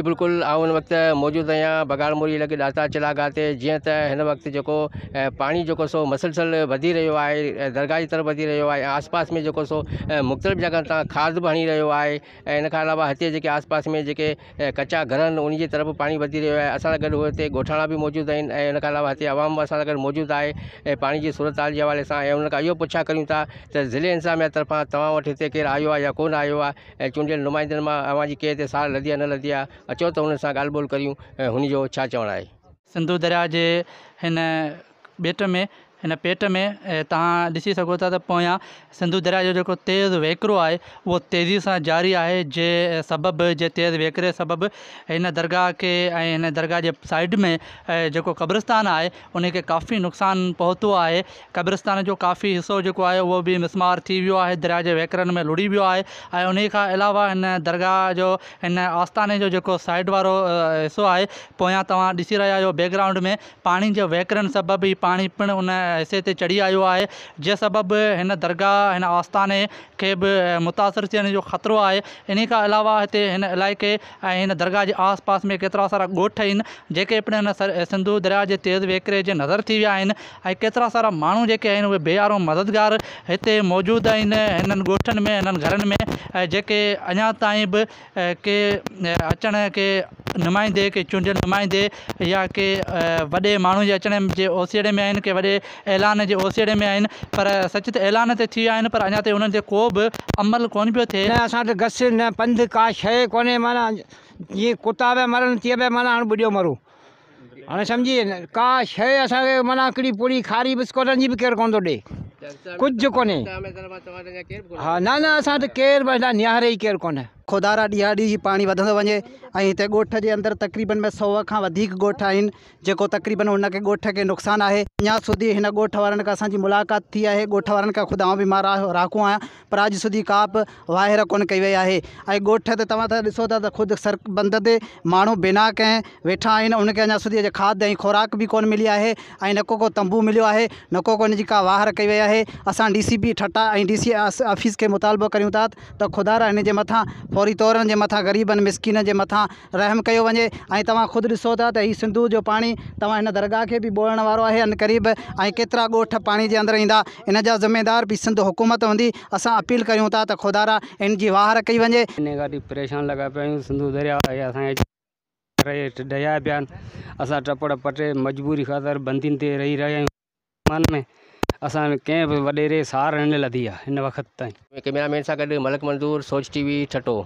بلڪل آئون هن وقت موجود آهيان بگاڙ موري لڳ ڏاتا چلاگاهه تي جيئن ته هن وقت جيڪو پاڻي جيڪو سو مسلسل وڌي رهيو آهي درگاهه جي طرف وڌي رهيو آهي ۽ آس پاس ۾ جيڪو سو مختلف جڳهن تان کاڌ به هڻي رهيو آهي ۽ ان کان علاوه هتي جيڪي آس پاس ۾ جيڪي ڪچا گهر آهن ان جي طرف به پاڻي وڌي رهيو آهي اسان سان گڏ هتي ڳوٺاڻا به موجود آهن ۽ ان کان علاوه هتي عوام به اسان سان گڏ موجود آهي ۽ پاڻي جي صورتحال جي حوالي سان ۽ انهن کان اهو پڇا ڪريون ٿا ته ضلعي انتظاميا طرفان توهان وٽ هتي ڪير آيو آهي يا ڪونه آيو آهي ۽ چونڊيل نمائندن مان اوهان جي ڪنهن تي سار لڌي آهي نه لڌي آهي، اچو ته انهن سان ڳالهه ٻولهه ڪريون ۽ هن جو ڇا چوڻ آهي. سنڌو درياء جي هن ٻيٽ ۾ هن پيٽ ۾ توهان ڏسي سگهو ٿا ته پويان سنڌو درياء جو جيڪو تيز وهڪرو آهي اهو تيزي سان جاري آهي جي سبب جي تيز وهڪري سبب هن درگاهه کي ۽ هن درگاهه جي سائيڊ ۾ جيڪو قبرستان آهي ان کي ڪافي نقصان پهتو آهي قبرستان جو ڪافي حصو جيڪو آهي اهو به مسمار ٿي ويو آهي درياء جي وهڪرن ۾ لڙهي ويو آهي ۽ انهي کان علاوه هن درگاهه جو هن آستاني جو جيڪو سائيڊ وارو حصو آهي پويان توهان ڏسي رهيا آهيو بيڪ گرائونڊ ۾ پاڻي جي وهڪرن سبب هي پاڻي پڻ ان حصي تي چڙهي آيو آهي جنهن سبب هن درگاهه هن آستاني کي به متاثر ٿيڻ جو خطرو آهي انهي کان علاوه هتي هن علائقي ۽ هن درگاهه جي آس پاس ۾ ڪيترا سارا ڳوٺ آهن جيڪي پڻ هن سنڌو درياء جي تيز وهڪري جي نظر ٿي ويا آهن ۽ ڪيترا سارا ماڻهو جيڪي آهن اهي بي يارو مددگار هتي موجود آهن هنن ڳوٺن ۾ هنن گهرن ۾ ۽ جيڪي اڃا تائين به ڪي اچڻ ڪي نمائندي ڪي چونڊيل نمائندي يا ڪي وڏي ماڻهو جي اچڻ جي اوسيئڙي ۾ آهن ڪي وڏي اعلان جي اوسيئڙي ۾ آهن پر سچ ته اعلان ته ٿي ويا آهن پر اڃا تائين انهن تي ڪو به عمل ڪونه پيو ٿئي. نه اسان وٽ گس نه پنڌ ڪا شيء ڪونهي معنيٰ جيئن ڪتا پيا مرن تيئن پيا معنيٰ هاڻ ٻڏيو مرون. هاڻي سمجهي وئين ڪا شيء اسان کي معنيٰ هڪڙي پوري کاري بسڪوٽن جي به ڪير ڪونه ٿو ڏي ڪجهه ڪونهي ها نه نه اسان وٽ ڪير به نهاري ئي ڪير ڪونهي. خدارا ڏينهان ڏينهن هي پاڻي وڌندو وڃي ۽ هتي ڳوٺ جي اندر تقريبن ۾ سو کان وڌيڪ ڳوٺ آهن جيڪو تقريبن ان کي ڳوٺ کي نقصان آهي اڃا سوڌي هن ڳوٺ وارن کان اسان جي ملاقات ٿي آهي ڳوٺ وارن کان خود آئون به مان راهڪو آهيان پر اڄ سوڌي ڪا به واهر ڪونه ڪئي وئي آهي ۽ ڳوٺ تي توهان ته ڏسو ٿا ته خود سر بند تي ماڻهو بنا ڪنهن ويٺا آهن ان کي اڃا سوڌي اڄ کاڌ ۽ خوراڪ به ڪونه ملي آهي ۽ نه ڪو ڪو تنبو مليو آهي نه ڪو ڪو ان جي ڪا واهر ڪئي وئي آهي اسان D C P Thatta ۽ D C office کي مطالبو ڪريون ٿا ته خدارا هن جي مٿان فوري طور هن جي مٿان غريبن مسڪينن جي مٿان رحم ڪيو وڃي ۽ توهان خود ڏسو ٿا ته هي سنڌو جو پاڻي توهان هن درگاهه کي به ٻوڙڻ وارو آهي عنقريب ۽ ڪيترا ڳوٺ پاڻي جي اندر ايندا ان جا ذميدار به سنڌ حڪومت هوندي اسان اپيل ڪريون ٿا ته خدارا ان جي واهر ڪئي وڃي. انهي کان ڏاڍي پريشان لڳا پيا آهيون سنڌو درياء آهي اسان جي گهر هيٺ ڊهيا پيا آهن اسان ٽپڙ پٽي مجبوري خاطر بندين تي رهي رهيا آهيون مان ۾ اسان ڪنهن به وڏيري سار نه لڌي آهي هن وقت تائين. ڪئميرا مين سان گڏ ملڪ منظور، سوچ ٽي وي، ٺٽو.